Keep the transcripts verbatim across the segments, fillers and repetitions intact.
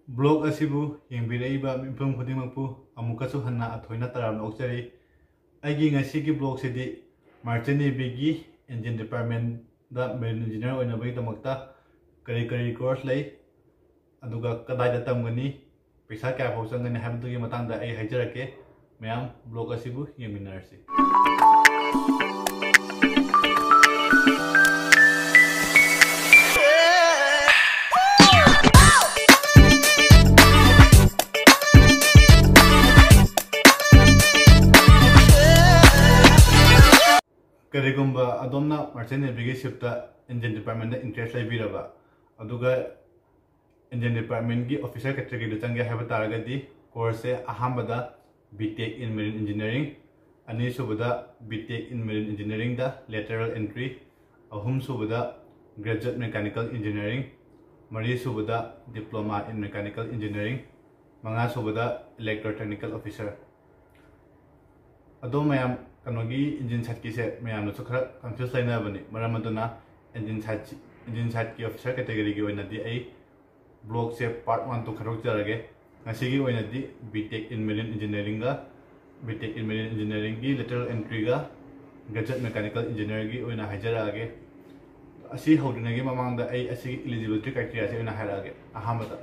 Blog ꯑꯁꯤꯕꯨ ꯌꯦꯡꯕꯤꯔꯛꯏꯕ ꯃꯤꯄꯨꯝ ꯈꯨꯗꯤꯡꯃꯛꯄꯨ ꯑꯃꯨꯛꯀꯁꯨ ꯍꯟꯅ ꯑꯊꯣꯏꯅ ꯇꯔꯥꯝꯅ ꯑꯣꯛꯆꯔꯤ꯫ ꯑꯩꯒꯤ ꯉꯁꯤꯒꯤ ꯕ꯭ꯂꯣꯒꯁꯤꯗꯤ Merchant Navyꯒꯤ Engine Departmentꯗ Marine Engineer ꯑꯣꯏꯅꯕꯒꯤꯗꯃꯛꯇ ꯀꯔꯤ ꯀꯔꯤ ꯀꯣꯔꯁ ꯂꯩ, ꯑꯗꯨꯒ ꯀꯗꯥꯏꯗ ꯇꯝꯒꯅꯤ, ꯄꯩꯁꯥ ꯀꯌꯥ ꯐꯥꯎ ꯆꯪꯒꯅꯤ ꯍꯥꯏꯕꯗꯨꯒꯤ ꯃꯇꯥꯡꯗ ꯑꯩ ꯍꯥꯏꯖꯔꯛꯀꯦ꯫ ꯃꯌꯥꯝ, ꯕ꯭ꯂꯣꯒ ꯑꯁꯤꯕꯨ ꯌꯦꯡꯃꯤꯟꯅꯔꯁꯤ꯫ ꯀꯔꯤꯒꯨꯝꯕ ꯑꯗꯣꯝꯅ Merchant Navyꯒꯤ shipꯇ Engine Departmentꯗ interest ꯂꯩꯕꯤꯔꯕ, ꯑꯗꯨꯒ Engine Departmentꯒꯤ officer categoryꯗ ꯆꯪꯒꯦ ꯍꯥꯏꯕ ꯇꯥꯔꯒꯗꯤ, ꯀꯣꯔꯁꯁꯦ ꯑꯍꯥꯟꯕꯗ B Tech in Marine Engineering, ꯑꯅꯤꯁꯨꯕꯗ B Tech in Marine Engineeringꯗ lateral entry, ꯑꯍꯨꯝꯁꯨꯕꯗ Graduate Mechanical Engineering, ꯃꯔꯤꯁꯨꯕꯗ Diploma in Mechanical Engineering, ꯃꯉꯥꯁꯨꯕꯗ Electrotechnical Officer꯫ ꯑꯗꯣ ꯃꯌꯥꯝ, ꯀꯩꯅꯣꯒꯤ engine sideꯀꯤꯁꯦ ꯃꯌꯥꯝꯅꯁꯨ ꯈꯔ confuse ꯂꯩꯅꯕꯅꯤ꯫ ꯃꯔꯝ ꯑꯗꯨꯅ engine side, engine sideꯀꯤ officer categoryꯒꯤ ꯑꯣꯏꯅꯗꯤ ꯑꯩ ꯕ꯭ꯂꯣꯒꯁꯦ part one to ꯈꯥꯏꯗꯣꯛꯆꯔꯒꯦ꯫ ꯉꯁꯤꯒꯤ ꯑꯣꯏꯅꯗꯤ B Tech in Marine Engineeringꯒ B Tech in Marine Engineeringꯒꯤ lateral entryꯒ Graduate Mechanical Engineerꯒꯤ ꯑꯣꯏꯅ ꯍꯥꯏꯖꯔꯛꯑꯒꯦ꯫ ꯑꯁꯤ ꯍꯧꯗ꯭ꯔꯤꯉꯩꯒꯤ ꯃꯃꯥꯡꯗ ꯑꯩ ꯑꯁꯤꯒꯤ eligibility criteriaꯁꯦ ꯑꯣꯏꯅ ꯍꯥꯏꯔꯛꯑꯒꯦ꯫ ꯑꯍꯥꯟꯕꯗ,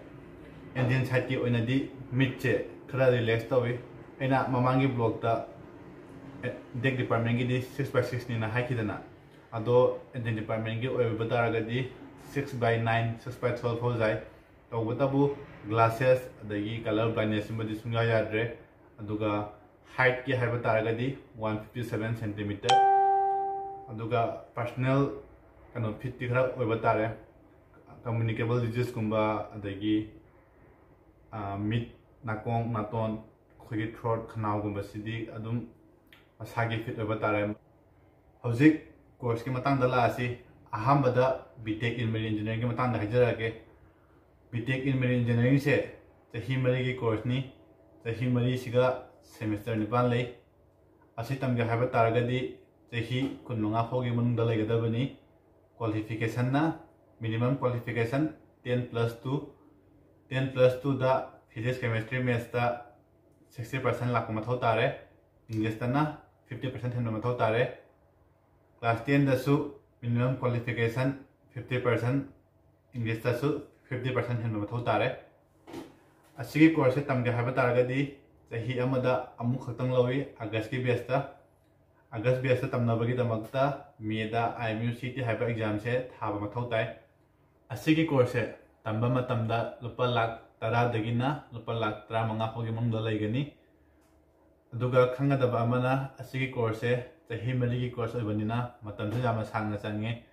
engine sideꯀꯤ ꯑꯣꯏꯅꯗꯤ ꯃꯤꯠꯁꯦ ꯈꯔ relax ꯇꯧꯏ꯫ ꯑꯩꯅ ꯃꯃꯥꯡꯒꯤ ꯕ꯭ꯂꯣꯒꯇ Deck Departmentꯒꯤꯗꯤ six by sixꯅꯦꯅ ꯍꯥꯏꯈꯤꯗꯅ, ꯑꯗꯣ Engine Departmentꯒꯤ ꯑꯣꯏꯕ ꯇꯥꯔꯒꯗꯤ six by nine, six by twelve ꯐꯥꯎ ꯌꯥꯏ꯫ ꯇꯧꯕꯇꯕꯨ glasses ꯑꯗꯒꯤ colour blindnessꯁꯤꯃꯗꯤ ꯁꯨꯡꯌꯥ ꯌꯥꯗ꯭ꯔꯦ꯫ ꯑꯗꯨꯒ heightꯀꯤ ꯍꯥꯏꯕ ꯇꯥꯔꯒꯗꯤ one fifty seven centimeter, ꯑꯗꯨꯒ personal ꯀꯩꯅꯣ fitꯇꯤ ꯈꯔ ꯑꯣꯏꯕ ꯇꯥꯔꯦ꯫ Communicable diseaseꯀꯨꯝꯕ, ꯑꯗꯒꯤ ꯃꯤꯠ, ꯅꯥꯀꯣꯡ, ꯅꯥꯇꯣꯟ, ꯑꯩꯈꯣꯏꯒꯤ throat, ꯈꯅꯥꯎꯒꯨꯝꯕꯁꯤꯗꯤ ꯑꯗꯨꯝ ꯃꯁꯥꯒꯤ fit ꯑꯣꯏꯕ ꯇꯥꯔꯦ꯫ ꯍꯧꯖꯤꯛ ꯀꯣꯔꯁꯀꯤ ꯃꯇꯥꯡꯗ ꯂꯥꯛꯑꯁꯤ꯫ ꯑꯍꯥꯟꯕꯗ B Tech in Marine Engineeringꯒꯤ ꯃꯇꯥꯡꯗ ꯍꯥꯏꯖꯔꯛꯑꯒꯦ꯫ B Tech in Marine Engineeringꯁꯦ ꯆꯍꯤ ꯃꯔꯤꯒꯤ ꯀꯣꯔꯁꯅꯤ꯫ ꯆꯍꯤ ꯃꯔꯤꯁꯤꯒ semester ꯅꯤꯄꯥꯟ ꯂꯩ꯫ ꯑꯁꯤ ꯇꯝꯒꯦ ꯍꯥꯏꯕ ꯇꯥꯔꯒꯗꯤ ꯆꯍꯤ ꯀꯨꯟꯃꯉꯥ ꯐꯥꯎꯒꯤ ꯃꯅꯨꯡꯗ ꯂꯩꯒꯗꯕꯅꯤ꯫ Qualificationꯅ minimum qualification ten plus two, ten plus two ꯗ Physics, Chemistry, Maths ꯇ sixty percent ꯂꯥꯛꯄ ꯃꯊꯧ ꯇꯥꯔꯦ꯫ English ꯇꯅ fifty percent ꯍꯦꯟꯕ ꯃꯊꯧ ꯇꯥꯔꯦ꯫ Class ten ꯗꯁꯨ minimum qualification fifty percent, English ꯇꯁꯨ fifty percent ꯍꯦꯟꯕ ꯃꯊꯧ ꯇꯥꯔꯦ꯫ ꯑꯁꯤꯒꯤ course ꯁꯦ ꯇꯝꯒꯦ ꯍꯥꯏꯕ ꯇꯥꯔꯒꯗꯤ ꯆꯍꯤ ꯑꯃꯗ ꯑꯃꯨꯛ ꯈꯛꯇꯪ ꯂꯧꯏ, August ꯀꯤ batch ꯇ꯫ August batch ꯇ ꯇꯝꯅꯕꯒꯤꯗꯃꯛꯇ May the I M U C E T ꯍꯥꯏꯕ exam ꯁꯦ ꯊꯥꯕ ꯃꯊꯧ ꯇꯥꯏ꯫ ꯑꯁꯤꯒꯤ course ꯁꯦ ꯇꯝꯕ ꯃꯇꯝꯗ ꯂꯨꯄꯥ ꯂꯥꯈ ꯇꯔꯥꯗꯒꯤꯅ ꯂꯨꯄꯥ ꯂꯥꯈ ꯇꯔꯥꯃꯉꯥ ꯐꯥꯎꯒꯤ ꯃꯅꯨꯡꯗ ꯂꯩꯒꯅꯤ꯫ ꯑꯗꯨꯒ ꯈꯪꯒꯗꯕ ꯑꯃꯅ, ꯑꯁꯤꯒꯤ course ꯁꯦ ꯆꯍꯤ ꯃꯔꯤꯒꯤ course ꯑꯣꯏꯕꯅꯤꯅ ꯃꯇꯝꯁꯨ ꯌꯥꯝꯅ ꯁꯥꯡꯅ ꯆꯪꯉꯦ꯫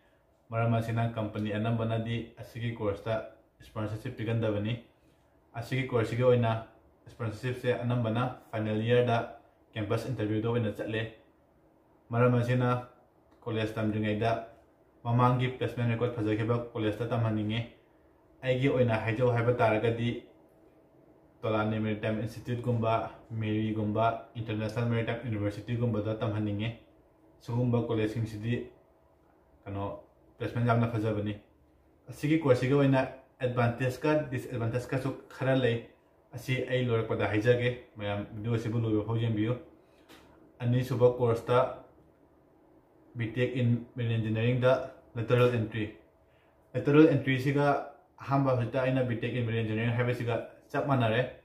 ꯃꯔꯝ ꯑꯁꯤꯅ company ꯑꯅꯝꯕꯅꯗꯤ ꯑꯁꯤꯒꯤ course ꯇ sponsorship ꯄꯤꯒꯟꯗꯕꯅꯤ꯫ ꯑꯁꯤꯒꯤ course ꯁꯤꯒꯤ ꯑꯣꯏꯅ sponsorship ꯁꯦ ꯑꯅꯝꯕꯅ final year ꯗ campus interview ꯗ ꯑꯣꯏꯅ ꯆꯠꯂꯦ꯫ ꯃꯔꯝ ꯑꯁꯤꯅ college ꯇꯝꯗ꯭ꯔꯤꯉꯩꯗ ꯃꯃꯥꯡꯒꯤ placement record ꯐꯖꯈꯤꯕ college ꯇ ꯇꯝꯍꯟꯅꯤꯡꯉꯤ꯫ ꯑꯩꯒꯤ ꯑꯣꯏꯅ ꯍꯥꯏꯖꯧ ꯍꯥꯏꯕ ꯇꯥꯔꯒꯗꯤ, Tolani Maritime Institute ꯒꯨꯝꯕ, ꯃꯦꯔꯤꯒꯨꯝꯕ, International Maritime University ꯒꯨꯝꯕꯗ ꯇꯝꯍꯟꯅꯤꯡꯉꯤ꯫ ꯁꯤꯒꯨꯝꯕ college ꯁꯤꯡꯁꯤꯗꯤ ꯀꯩꯅꯣ placement ꯌꯥꯝꯅ ꯐꯖꯕꯅꯤ꯫ ꯑꯁꯤꯒꯤ course ꯁꯤꯒꯤ ꯑꯣꯏꯅ advantage ꯀ disadvantage ꯀꯁꯨ ꯈꯔ ꯂꯩ꯫ ꯑꯁꯤ ꯑꯩ ꯂꯣꯏꯔꯛꯄꯗ ꯍꯥꯏꯖꯒꯦ꯫ ꯃꯌꯥꯝ video ꯑꯁꯤꯕꯨ ꯂꯣꯏꯕ ꯐꯥꯎ ꯌꯦꯡꯕꯤꯌꯨ꯫ ꯑꯅꯤꯁꯨꯕ course ꯇ B Tech in Marine Engineering the lateral entry꯫ Lateral entry ꯁꯤꯒ ꯑꯍꯥꯟꯕ ꯍꯧꯖꯤꯛꯇ ꯑꯩꯅ B Tech in Marine Engineering ꯍꯥꯏꯕꯁꯤꯒ ꯆꯞ ꯃꯥꯟꯅꯔꯦ꯫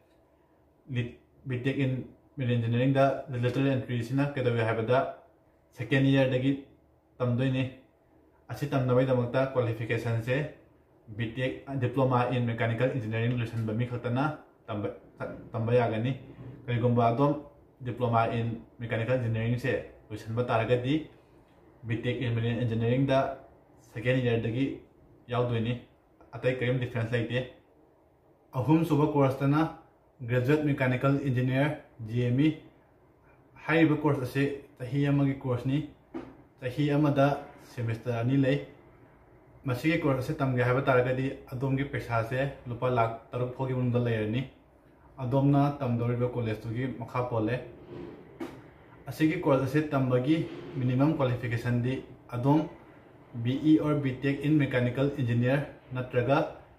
ꯂꯤ-, B Tech in Marine Engineering the lateral entry ꯁꯤꯅ ꯀꯩꯗꯧꯏ ꯍꯥꯏꯕꯗ, second year ꯗꯒꯤ ꯇꯝꯗꯣꯏꯅꯤ꯫ ꯑꯁꯤ ꯇꯝꯅꯕꯒꯤꯗꯃꯛꯇ qualification say B Tech, Diploma in Mechanical Engineering ꯂꯣꯏꯁꯤꯟꯕ ꯃꯤ ꯈꯛꯇꯅ ꯇꯝꯕ, ꯇꯝꯕ ꯌꯥꯒꯅꯤ꯫ ꯀꯔꯤꯒꯨꯝꯕ ꯑꯗꯣꯝ Diploma in Mechanical Engineering ꯁꯦ ꯂꯣꯏꯁꯤꯟꯕ ꯇꯥꯔꯒꯗꯤ, B Tech in Marine Engineering the second year ꯗꯒꯤ ꯌꯥꯎꯗꯣꯏꯅꯤ꯫ ꯑꯇꯩ ꯀꯔꯤꯝ difference ꯂꯩꯇꯦ꯫ ꯑꯍꯨꯝꯁꯨꯕ course ꯇꯅ Graduate Mechanical Engineer, G M E꯫ ꯍꯥꯏꯔꯤꯕ course ꯑꯁꯤ ꯆꯍꯤ ꯑꯃꯒꯤ course ꯅꯤ꯫ ꯆꯍꯤ ꯑꯃꯗ semester ꯑꯅꯤ ꯂꯩ꯫ ꯃꯁꯤꯒꯤ course ꯑꯁꯤ ꯇꯝꯒꯦ ꯍꯥꯏꯕ ꯇꯥꯔꯒꯗꯤ ꯑꯗꯣꯝꯒꯤ ꯄꯩꯁꯥꯁꯦ ꯂꯨꯄꯥ ꯂꯥꯈ ꯇꯔꯨꯛ ꯐꯥꯎꯒꯤ ꯃꯅꯨꯡꯗ ꯂꯩꯔꯅꯤ꯫ ꯑꯗꯣꯝꯅ ꯇꯝꯗꯧꯔꯤꯕ college ꯇꯨꯒꯤ ꯃꯈꯥ ꯄꯣꯜꯂꯦ꯫ ꯑꯁꯤꯒꯤ course ꯑꯁꯤ ꯇꯝꯕꯒꯤ minimum qualification ꯗꯤ ꯑꯗꯣꯝ B E or B Tech in Mechanical Engineer ꯅꯠꯇ꯭ꯔꯒ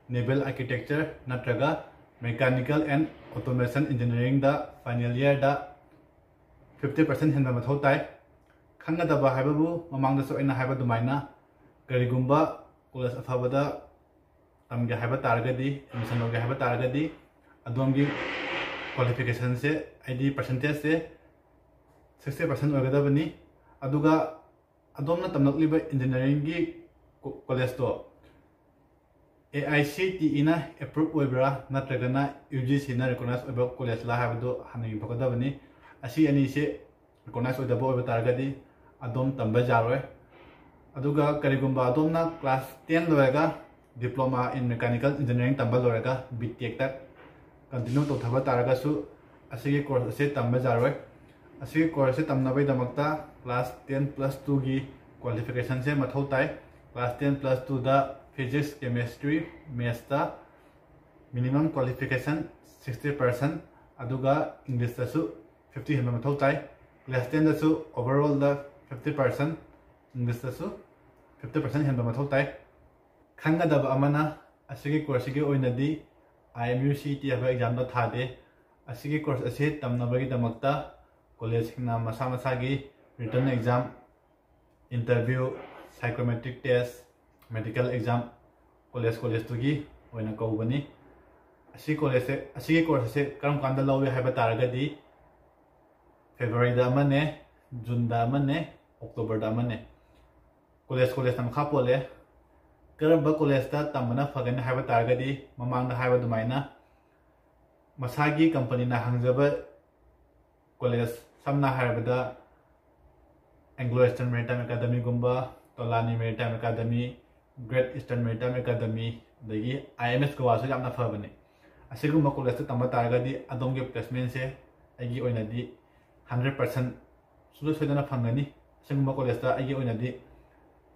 Naval Architecture ꯅꯠꯇ꯭ꯔꯒ Mechanical and Automation Engineeringꯗ final yearꯗ fifty percent ꯍꯦꯟꯕ ꯃꯊꯧ ꯇꯥꯏ꯫ ꯈꯪꯒꯗꯕ ꯍꯥꯏꯕꯕꯨ ꯃꯃꯥꯡꯗꯁꯨ ꯑꯩꯅ ꯍꯥꯏꯕ ꯑꯗꯨꯃꯥꯏꯅ, ꯀꯔꯤꯒꯨꯝꯕ ꯀꯣꯂꯦꯖ ꯑꯐꯕꯗ ꯇꯝꯒꯦ ꯍꯥꯏꯕ ꯇꯥꯔꯒꯗꯤ, admission ꯂꯧꯒꯦ ꯍꯥꯏꯕ ꯇꯥꯔꯒꯗꯤ, ꯑꯗꯣꯝꯒꯤ qualificationꯁꯦ, ꯍꯥꯏꯗꯤ percentageꯁꯦ sixty percent ꯑꯣꯏꯒꯗꯕꯅꯤ꯫ ꯑꯗꯨꯒ ꯑꯗꯣꯝꯅ ꯇꯝꯂꯛꯂꯤꯕ engineeringꯒꯤ ꯀꯣꯂꯦꯖꯇꯣ AICTEꯅ approve ꯑꯣꯏꯕ꯭ꯔꯥ ꯅꯠꯇ꯭ꯔꯒꯅ UGCꯅ recognize ꯑꯣꯏꯕ ꯀꯣꯂꯦꯖꯂꯥ ꯍꯥꯏꯕꯗꯨ ꯍꯥꯟꯅ ꯌꯦꯡꯊꯣꯛꯀꯗꯕꯅꯤ꯫ ꯑꯁꯤ ꯑꯅꯤꯁꯦ recognize ꯑꯣꯏꯗꯕ ꯑꯣꯏꯕ ꯇꯥꯔꯒꯗꯤ ꯑꯗꯣꯝ ꯇꯝꯕ ꯌꯥꯔꯣꯏ꯫ ꯑꯗꯨꯒ ꯀꯔꯤꯒꯨꯝꯕ ꯑꯗꯣꯝꯅ class ten ꯂꯣꯏꯔꯒ Diploma in Mechanical Engineering ꯇꯝꯕ ꯂꯣꯏꯔꯒ B.Techꯇ continue ꯇꯧꯊꯕ ꯇꯥꯔꯒꯁꯨ ꯑꯁꯤꯒꯤ course ꯑꯁꯤ ꯇꯝꯕ ꯌꯥꯔꯣꯏ꯫ ꯑꯁꯤꯒꯤ course ꯑꯁꯤ ꯇꯝꯅꯕꯒꯤꯗꯃꯛꯇ class ten plus twoꯒꯤ qualificationꯁꯦ ꯃꯊꯧ ꯇꯥꯏ꯫ Class ten plus twoꯗ Physics, Chemistry, Mathsꯇ minimum qualification sixty percent, ꯑꯗꯨꯒ Englishꯇꯁꯨ fifty ꯍꯦꯟꯕ ꯃꯊꯧ ꯇꯥꯏ꯫ Class tenꯗꯁꯨ overallꯗ fifty percent, Englishꯇꯁꯨ fifty percent ꯍꯦꯟꯕ ꯃꯊꯧ ꯇꯥꯏ꯫ ꯈꯪꯒꯗꯕ ꯑꯃꯅ, ꯑꯁꯤꯒꯤ courseꯁꯤꯒꯤ ꯑꯣꯏꯅꯗꯤ IMU CET ꯍꯥꯏꯕ examꯗꯣ ꯊꯥꯗꯦ꯫ ꯑꯁꯤꯒꯤ course ꯑꯁꯤ ꯇꯝꯅꯕꯒꯤꯗꯃꯛꯇ collegeꯁꯤꯡꯅ ꯃꯁꯥ ꯃꯁꯥꯒꯤ written exam, interview, psychometric test, medical exam college collegeꯇꯨꯒꯤ ꯑꯣꯏꯅ ꯀꯧꯕꯅꯤ꯫ ꯑꯁꯤ course ꯑꯁꯤꯒꯤ course ꯑꯁꯤ ꯀꯔꯝ ꯀꯥꯟꯗ ꯂꯧꯏ ꯍꯥꯏꯕ ꯇꯥꯔꯒꯗꯤ, Februaryꯗ ꯑꯃꯅꯦ, Juneꯗ ꯑꯃꯅꯦ, Octoberꯗ ꯑꯃꯅꯦ꯫ College collegeꯇ ꯃꯈꯥ ꯄꯣꯜꯂꯦ꯫ ꯀꯔꯝꯕ collegeꯇ ꯇꯝꯕꯅ ꯐꯒꯅꯤ ꯍꯥꯏꯕ ꯇꯥꯔꯒꯗꯤ, ꯃꯃꯥꯡꯗ ꯍꯥꯏꯕ ꯑꯗꯨꯃꯥꯏꯅ ꯃꯁꯥꯒꯤ companyꯅ ꯍꯥꯡꯖꯕ college, ꯁꯝꯅ ꯍꯥꯏꯔꯕꯗ Anglo Eastern Maritime Academyꯒꯨꯝꯕ, Tolani Maritime Academy, Great Eastern Maritime Academy, ꯑꯗꯒꯤ IMS Goaꯁꯨ ꯌꯥꯝꯅ ꯐꯕꯅꯤ꯫ ꯑꯁꯤꯒꯨꯝꯕ collegeꯇ ꯇꯝꯕ ꯇꯥꯔꯒꯗꯤ ꯑꯗꯣꯝꯒꯤ placementꯁꯦ ꯑꯩꯒꯤ ꯑꯣꯏꯅꯗꯤ hundred percent ꯁꯨꯡꯁꯣꯏ ꯁꯣꯏꯗꯅ ꯐꯪꯒꯅꯤ꯫ ꯑꯁꯤꯒꯨꯝꯕ collegeꯇ ꯑꯩꯒꯤ ꯑꯣꯏꯅꯗꯤ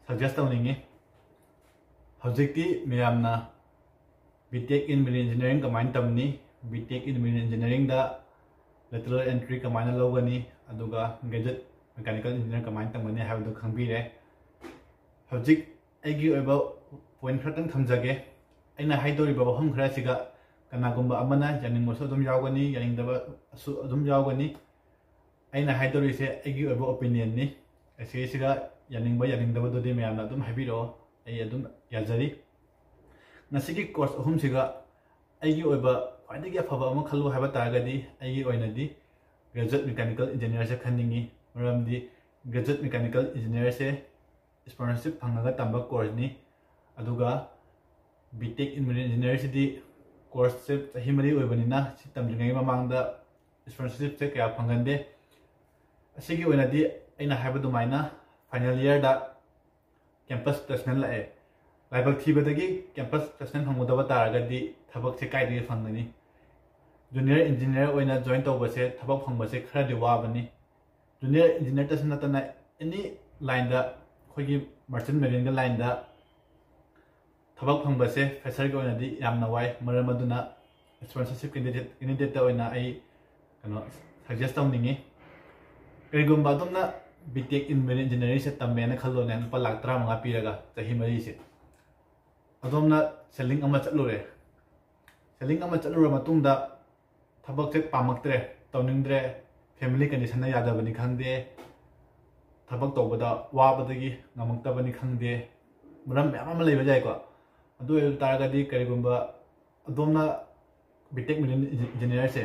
suggest ꯇꯧꯅꯤꯡꯉꯤ꯫ ꯍꯧꯖꯤꯛꯇꯤ ꯃꯌꯥꯝꯅ B.Tech in Marine Engineering ꯀꯃꯥꯏꯅ ꯇꯝꯅꯤ, B.Tech in Marine Engineeringꯗ lateral entry ꯀꯃꯥꯏꯅ ꯂꯧꯒꯅꯤ, ꯑꯗꯨꯒ graduate mechanical engineer ꯀꯃꯥꯏꯅ ꯇꯝꯒꯅꯤ ꯍꯥꯏꯕꯗꯨ ꯈꯪꯕꯤꯔꯦ꯫ ꯍꯧꯖꯤꯛ ꯑꯩꯒꯤ ꯑꯣꯏꯕ point ꯈꯔꯇꯪ ꯊꯝꯖꯒꯦ꯫ ꯑꯩꯅ ꯍꯥꯏꯗꯧꯔꯤꯕ ꯋꯥꯐꯝ ꯈꯔꯁꯤꯒ ꯀꯅꯥꯒꯨꯝꯕ ꯑꯃꯅ ꯌꯥꯅꯤꯡꯕꯁꯨ ꯑꯗꯨꯝ ꯌꯥꯎꯒꯅꯤ, ꯌꯥꯅꯤꯡꯗꯕꯁꯨ ꯑꯗꯨꯝ ꯌꯥꯎꯒꯅꯤ꯫ ꯑꯩꯅ ꯍꯥꯏꯗꯧꯔꯤꯁꯦ ꯑꯩꯒꯤ ꯑꯣꯏꯕ opinionꯅꯤ꯫ ꯑꯁꯤꯁꯤꯒ ꯌꯥꯅꯤꯡꯕ ꯌꯥꯅꯤꯡꯗꯕꯗꯨꯗꯤ ꯃꯌꯥꯝꯅ ꯑꯗꯨꯝ ꯍꯥꯏꯕꯤꯔꯛꯑꯣ, ꯑꯩ ꯑꯗꯨꯝ ꯌꯥꯖꯔꯤ꯫ ꯉꯁꯤꯒꯤ course ꯑꯍꯨꯝꯁꯤꯒ ꯑꯩꯒꯤ ꯑꯣꯏꯕ ꯈ꯭ꯋꯥꯏꯗꯒꯤ ꯑꯐꯕ ꯑꯃ ꯈꯜꯂꯨ ꯍꯥꯏꯕ ꯇꯥꯔꯒꯗꯤ, ꯑꯩꯒꯤ ꯑꯣꯏꯅꯗꯤ graduate mechanical engineerꯁꯦ ꯈꯟꯅꯤꯡꯉꯤ꯫ ꯃꯔꯝꯗꯤ graduate mechanical engineerꯁꯦ sponsorship ꯐꯪꯉꯒ ꯇꯝꯕ courseꯅꯤ꯫ ꯑꯗꯨꯒ B Tech in Marine Engineerꯁꯤꯗꯤ courseꯁꯦ ꯆꯍꯤ ꯃꯔꯤ ꯑꯣꯏꯕꯅꯤꯅ, ꯁꯤ ꯇꯝꯗ꯭ꯔꯤꯉꯩ ꯃꯃꯥꯡꯗ sponsorshipꯁꯦ ꯀꯌꯥ ꯐꯪꯒꯟꯗꯦ꯫ ꯑꯁꯤꯒꯤ ꯑꯣꯏꯅꯗꯤ ꯑꯩꯅ ꯍꯥꯏꯕ ꯑꯗꯨꯃꯥꯏꯅ final yearꯗ campus placement ꯂꯥꯛꯑꯦ꯫ ꯂꯥꯏꯕꯛ ꯊꯤꯕꯗꯒꯤ campus placement ꯐꯪꯒꯗꯕ ꯇꯥꯔꯒꯗꯤ ꯊꯕꯛꯁꯦ ꯀꯥꯏꯗꯒꯤ ꯐꯪꯒꯅꯤ? Junior engineer ꯑꯣꯏꯅ join ꯇꯧꯕꯁꯦ, ꯊꯕꯛ ꯐꯪꯕꯁꯦ ꯈꯔꯗꯤ ꯋꯥꯕꯅꯤ꯫ Junior engineerꯇꯁꯨ ꯅꯠꯇꯅ any lineꯗ, ꯑꯩꯈꯣꯏꯒꯤ merchant marineꯒꯤ lineꯗ ꯊꯕꯛ ꯐꯪꯕꯁꯦ fresherꯒꯤ ꯑꯣꯏꯅꯗꯤ ꯌꯥꯝꯅ ꯋꯥꯏ꯫ ꯃꯔꯝ ꯑꯗꯨꯅ sponsorship candidate candidateꯇ ꯑꯣꯏꯅ ꯑꯩ ꯀꯩꯅꯣ suggest ꯇꯧꯅꯤꯡꯉꯤ꯫ ꯀꯔꯤꯒꯨꯝꯕ ꯑꯗꯣꯝꯅ B Tech in Marine Engineeringꯁꯦ ꯇꯝꯃꯦꯅ ꯈꯜꯂꯣꯅꯦ, ꯂꯨꯄꯥ ꯂꯥꯛ ꯇꯔꯥꯃꯉꯥ ꯄꯤꯔꯒ ꯆꯍꯤ ꯃꯔꯤꯁꯦ꯫ ꯑꯗꯣꯝꯅ selling ꯑꯃ ꯆꯠꯂꯨꯔꯦ꯫ Selling ꯑꯃ ꯆꯠꯂꯨꯔ ꯃꯇꯨꯡꯗ ꯊꯕꯛꯁꯦ ꯄꯥꯝꯃꯛꯇ꯭ꯔꯦ, ꯇꯧꯅꯤꯡꯗ꯭ꯔꯦ, family conditionꯅ ꯌꯥꯗꯕꯅꯤ ꯈꯪꯗꯦ, ꯊꯕꯛ ꯇꯧꯕꯗ ꯋꯥꯕꯗꯒꯤ ꯉꯝꯃꯛꯇꯕꯅꯤ ꯈꯪꯗꯦ, ꯃꯔꯝ ꯃꯌꯥꯝ ꯑꯃ ꯂꯩꯕ ꯌꯥꯏꯀꯣ꯫ ꯑꯗꯨ ꯑꯣꯏꯕ ꯇꯥꯔꯒꯗꯤ ꯀꯔꯤꯒꯨꯝꯕ ꯑꯗꯣꯝꯅ B Tech Marine Engineerꯁꯦ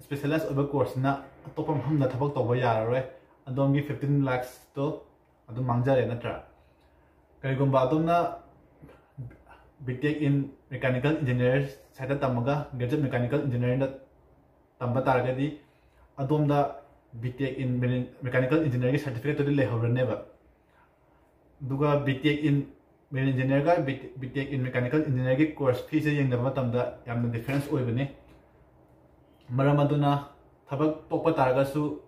specialize ꯑꯣꯏꯕ courseꯅꯤꯅ ꯑꯇꯣꯞꯄ ꯃꯐꯝꯗ ꯊꯕꯛ ꯇꯧꯕ ꯌꯥꯔꯔꯣꯏ꯫ ꯑꯗꯣꯝꯒꯤ fifteen lakhsꯇꯣ ꯑꯗꯨꯝ ꯃꯥꯡꯖꯔꯦ, ꯅꯠꯇ꯭ꯔꯥ? ꯀꯔꯤꯒꯨꯝꯕ ꯑꯗꯣꯝꯅ B Tech in Mechanical Engineer sideꯇ ꯇꯝꯃꯒ graduate mechanical engineeringꯗ ꯇꯝꯕ ꯇꯥꯔꯒꯗꯤ ꯑꯗꯣꯝꯗ B Tech in Marine- mechanical engineerꯒꯤ certificateꯇꯨꯗꯤ ꯂꯩꯍꯧꯔꯅꯦꯕ꯫ ꯑꯗꯨꯒ B Tech in Marine Engineerꯒ B Tech- B Tech in Mechanical Engineerꯒꯤ course feeꯁꯦ ꯌꯦꯡꯅꯕ ꯃꯇꯝꯗ ꯌꯥꯝꯅ difference ꯑꯣꯏꯕꯅꯤ꯫ ꯃꯔꯝ ꯑꯗꯨꯅ ꯊꯕꯛ ꯇꯣꯛꯄ ꯇꯥꯔꯒꯁꯨ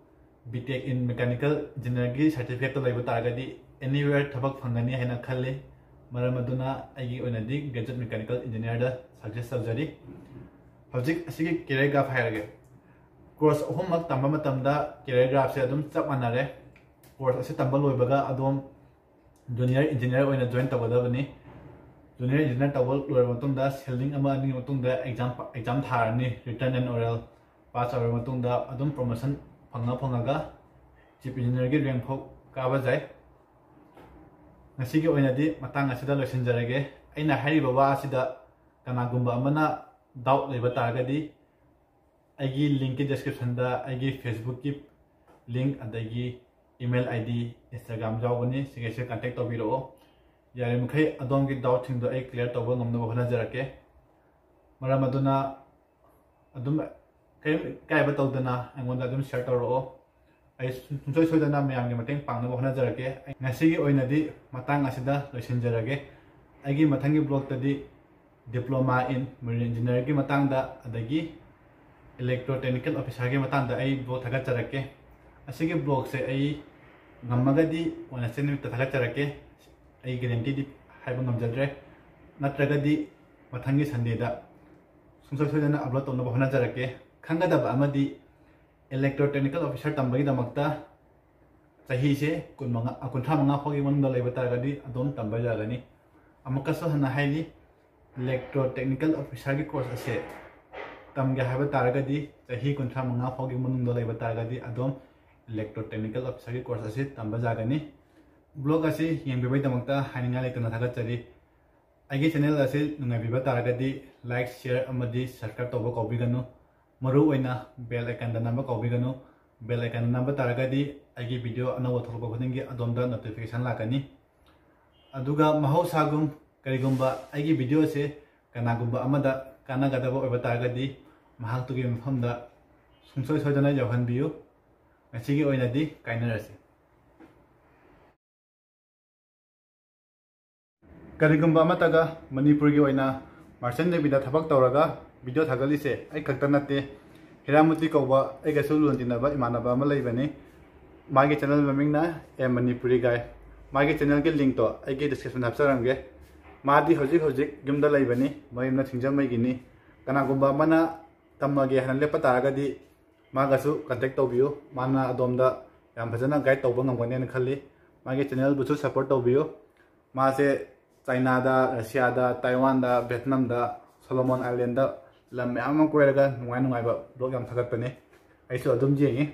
B Tech in Mechanical Engineerꯒꯤ certificateꯇꯣ ꯂꯩꯕ ꯇꯥꯔꯒꯗꯤ anywhere ꯊꯕꯛ ꯐꯪꯒꯅꯤ ꯍꯥꯏꯅ ꯈꯜꯂꯤ꯫ ꯃꯔꯝ ꯑꯗꯨꯅ ꯑꯩꯒꯤ ꯑꯣꯏꯅꯗꯤ graduate mechanical engineerꯗ suggest ꯇꯧꯖꯔꯤ꯫ ꯍꯧꯖꯤꯛ ꯑꯁꯤꯒꯤ career graph ꯍꯥꯏꯔꯒꯦ꯫ Course ꯑꯍꯨꯝꯃꯛ ꯇꯝꯕ ꯃꯇꯝꯗ career graphꯁꯦ ꯑꯗꯨꯝ ꯆꯞ ꯃꯥꯟꯅꯔꯦ꯫ Course ꯑꯁꯤ ꯇꯝꯕ ꯂꯣꯏꯕꯒ ꯑꯗꯣꯝ junior engineer ꯑꯣꯏꯅ join ꯇꯧꯒꯗꯕꯅꯤ꯫ Junior engineer ꯇꯧꯕ ꯂꯣꯏꯔꯕ ꯃꯇꯨꯡꯗ ꯁꯦꯜꯂꯤꯡ ꯑꯃ ꯑꯅꯤꯒꯤ ꯃꯇꯨꯡꯗ exam exam ꯊꯥꯔꯅꯤ, written and oral pass ꯇꯧꯔꯕ ꯃꯇꯨꯡꯗ ꯑꯗꯨꯝ promotion ꯐꯪꯉ ꯐꯪꯉꯒ chief engineerꯒꯤ rank ꯐꯥꯎ ꯀꯥꯕ ꯌꯥꯏ꯫ ꯉꯁꯤꯒꯤ ꯑꯣꯏꯅꯗꯤ ꯃꯇꯥꯡ ꯑꯁꯤꯗ ꯂꯣꯏꯁꯤꯟꯖꯔꯒꯦ꯫ ꯑꯩꯅ ꯍꯥꯏꯔꯤꯕ ꯋꯥ ꯑꯁꯤꯗ ꯀꯅꯥꯒꯨꯝꯕ ꯑꯃꯅ doubt ꯂꯩꯕ ꯇꯥꯔꯒꯗꯤ ꯑꯩꯒꯤ linkꯀꯤ descriptionꯗ ꯑꯩꯒꯤ Facebookꯀꯤ link ꯑꯗꯒꯤ email ID, Instagram ꯌꯥꯎꯒꯅꯤ꯫ ꯁꯤꯒꯩꯁꯦ contact ꯇꯧꯕꯤꯔꯛꯑꯣ꯫ ꯌꯥꯔꯤꯃꯈꯩ ꯑꯗꯣꯝꯒꯤ doubtꯁꯤꯡꯗꯣ ꯑꯩ clear ꯇꯧꯕ ꯉꯝꯅꯕ ꯍꯣꯠꯅꯖꯔꯛꯀꯦ꯫ ꯃꯔꯝ ꯑꯗꯨꯅ ꯑꯗꯨꯝ ꯀꯔꯤꯝ ꯏꯀꯥꯏꯕ ꯇꯧꯗꯅ ꯑꯩꯉꯣꯟꯗ ꯑꯗꯨꯝ share ꯇꯧꯔꯛꯑꯣ꯫ ꯑꯩ ꯁꯨꯡꯁꯣꯏ ꯁꯣꯏꯗꯅ ꯃꯌꯥꯝꯒꯤ ꯃꯇꯦꯡ ꯄꯥꯡꯅꯕ ꯍꯣꯠꯅꯖꯔꯛꯀꯦ꯫ ꯉꯁꯤꯒꯤ ꯑꯣꯏꯅꯗꯤ ꯃꯇꯥꯡ ꯑꯁꯤꯗ ꯂꯣꯏꯁꯤꯟꯖꯔꯒꯦ꯫ ꯑꯩꯒꯤ ꯃꯊꯪꯒꯤ vlogꯇꯗꯤ Diploma in Marine Engineerꯒꯤ ꯃꯇꯥꯡꯗ ꯑꯗꯒꯤ Electrotechnical Officerꯒꯤ ꯃꯇꯥꯡꯗ ꯑꯩ vlog ꯊꯥꯒꯠꯆꯔꯛꯀꯦ꯫ ꯑꯁꯤꯒꯤ vlogꯁꯦ ꯑꯩ ꯉꯝꯃꯒꯗꯤ Wednesday ꯅꯨꯃꯤꯠꯇ ꯊꯥꯒꯠꯆꯔꯛꯀꯦ꯫ ꯑꯩ guaranteeꯗꯤ ꯍꯥꯏꯕ ꯉꯝꯖꯗ꯭ꯔꯦ꯫ ꯅꯠꯇ꯭ꯔꯒꯗꯤ ꯃꯊꯪꯒꯤ Sundayꯗ ꯁꯨꯡꯁꯣꯏ ꯁꯣꯏꯗꯅ upload ꯇꯧꯅꯕ ꯍꯣꯠꯅꯖꯔꯛꯀꯦ꯫ ꯈꯪꯒꯗꯕ ꯑꯃꯗꯤ, Electrotechnical Officer ꯇꯝꯕꯒꯤꯗꯃꯛꯇ ꯆꯍꯤꯁꯦ ꯀꯨꯟꯃꯉꯥ, ꯀꯨꯟꯊ꯭ꯔꯥ ꯃꯉꯥ ꯐꯥꯎꯒꯤ ꯃꯅꯨꯡꯗ ꯂꯩꯕ ꯇꯥꯔꯒꯗꯤ ꯑꯗꯨꯝ ꯇꯝꯕ ꯌꯥꯒꯅꯤ꯫ ꯑꯃꯨꯛꯀꯁꯨ ꯍꯟꯅ ꯍꯥꯏꯔꯤ, Electrotechnical Officerꯒꯤ course ꯑꯁꯦ ꯇꯝꯒꯦ ꯍꯥꯏꯕ ꯇꯥꯔꯒꯗꯤ, ꯆꯍꯤ ꯀꯨꯟꯊ꯭ꯔꯥ ꯃꯉꯥ ꯐꯥꯎꯒꯤ ꯃꯅꯨꯡꯗ ꯂꯩꯕ ꯇꯥꯔꯒꯗꯤ ꯑꯗꯨꯝ Electrotechnical Officerꯒꯤ course ꯑꯁꯤ ꯇꯝꯕ ꯌꯥꯒꯅꯤ꯫ Vlog ꯑꯁꯤ ꯌꯦꯡꯕꯤꯕꯒꯤꯗꯃꯛꯇ ꯍꯥꯏꯅꯤꯡꯉꯥꯏ ꯂꯩꯇꯅ ꯊꯥꯒꯠꯆꯔꯤ꯫ ꯑꯩꯒꯤ channel ꯑꯁꯤ ꯅꯨꯡꯉꯥꯏꯕꯤꯕ ꯇꯥꯔꯒꯗꯤ like, share ꯑꯃꯗꯤ subscribe ꯇꯧꯕ ꯀꯥꯎꯕꯤꯒꯅꯨ꯫ ꯃꯔꯨꯑꯣꯏꯅ bell iconꯗ ꯅꯝꯕ ꯀꯥꯎꯕꯤꯒꯅꯨ꯫ Bell iconꯗ ꯅꯝꯕ ꯇꯥꯔꯒꯗꯤ ꯑꯩꯒꯤ video ꯑꯅꯧꯕ ꯊꯣꯛꯂꯛꯄ ꯈꯨꯗꯤꯡꯒꯤ ꯑꯗꯣꯝꯗ notification ꯂꯥꯛꯀꯅꯤ꯫ ꯑꯗꯨꯒ ꯃꯍꯧꯁꯥꯒꯨꯝ, ꯀꯔꯤꯒꯨꯝꯕ ꯑꯩꯒꯤ video ꯑꯁꯤ ꯀꯅꯥꯒꯨꯝꯕ ꯑꯃꯗ ꯀꯥꯟꯅꯒꯗꯕ ꯑꯣꯏꯕ ꯇꯥꯔꯒꯗꯤ, ꯃꯍꯥꯛꯇꯨꯒꯤ ꯃꯐꯝꯗ ꯁꯨꯡꯁꯣꯏ ꯁꯣꯏꯗꯅ ꯌꯧꯍꯟꯕꯤꯌꯨ꯫ ꯉꯁꯤꯒꯤ ꯑꯣꯏꯅꯗꯤ ꯀꯥꯏꯅꯔꯁꯤ꯫ ꯀꯔꯤꯒꯨꯝꯕ ꯑꯃꯠꯇꯒ ꯃꯅꯤꯄꯨꯔꯒꯤ ꯑꯣꯏꯅ Merchant Navyꯗ ꯊꯕꯛ ꯇꯧꯔꯒ video ꯊꯥꯒꯠꯂꯤꯁꯦ ꯑꯩ ꯈꯛꯇ ꯅꯠꯇꯦ꯫ ꯍꯤꯔꯥꯃꯨꯇꯤ ꯀꯧꯕ ꯑꯩꯒꯁꯨ ꯂꯨꯅ ꯇꯤꯟꯅꯕ ꯏꯃꯥꯟꯅꯕ ꯑꯃ ꯂꯩꯕꯅꯤ꯫ ꯃꯥꯒꯤ channel ꯃꯃꯤꯡꯅ A Manipuri Guy꯫ ꯃꯥꯒꯤ channelꯒꯤ linkꯇꯣ ꯑꯩꯒꯤ descriptionꯗ ꯍꯥꯞꯆꯔꯝꯒꯦ꯫ ꯃꯥꯗꯤ ꯍꯧꯖꯤꯛ ꯍꯧꯖꯤꯛ ꯌꯨꯝꯗ ꯂꯩꯕꯅꯤ, ꯃꯌꯨꯝꯅ ꯁꯤꯡꯖꯃꯩꯒꯤꯅꯤ꯫ ꯀꯅꯥꯒꯨꯝꯕ ꯑꯃꯅ ꯇꯝꯃꯒꯦ ꯍꯥꯏꯅ ꯂꯦꯞꯄ ꯇꯥꯔꯒꯗꯤ ꯃꯥꯒꯁꯨ contact ꯇꯧꯕꯤꯌꯨ꯫ ꯃꯥꯅ ꯑꯗꯣꯝꯗ ꯌꯥꯝ ꯐꯖꯅ guide ꯇꯧꯕ ꯉꯝꯒꯅꯦꯅ ꯈꯜꯂꯤ꯫ ꯃꯥꯒꯤ channelꯕꯨꯁꯨ support ꯇꯧꯕꯤꯌꯨ꯫ ꯃꯥꯁꯦ ꯆꯥꯏꯅꯥꯗ, ꯔꯁꯤꯌꯥꯗ, ꯇꯥꯏꯋꯥꯟꯗ, ꯚꯦꯠꯅꯥꯝꯗ, ꯁꯣꯂꯣꯃꯣꯟ ꯑꯥꯏꯂꯦꯟꯗ, ꯂꯝ ꯃꯌꯥꯝ ꯑꯃ ꯀꯣꯏꯔꯒ ꯅꯨꯡꯉꯥꯏ ꯅꯨꯡꯉꯥꯏꯕ ꯕ꯭ꯂꯣꯒ ꯌꯥꯝ ꯊꯥꯒꯠꯄꯅꯦ꯫ ꯑꯩꯁꯨ ꯑꯗꯨꯝ ꯌꯦꯡꯉꯤ꯫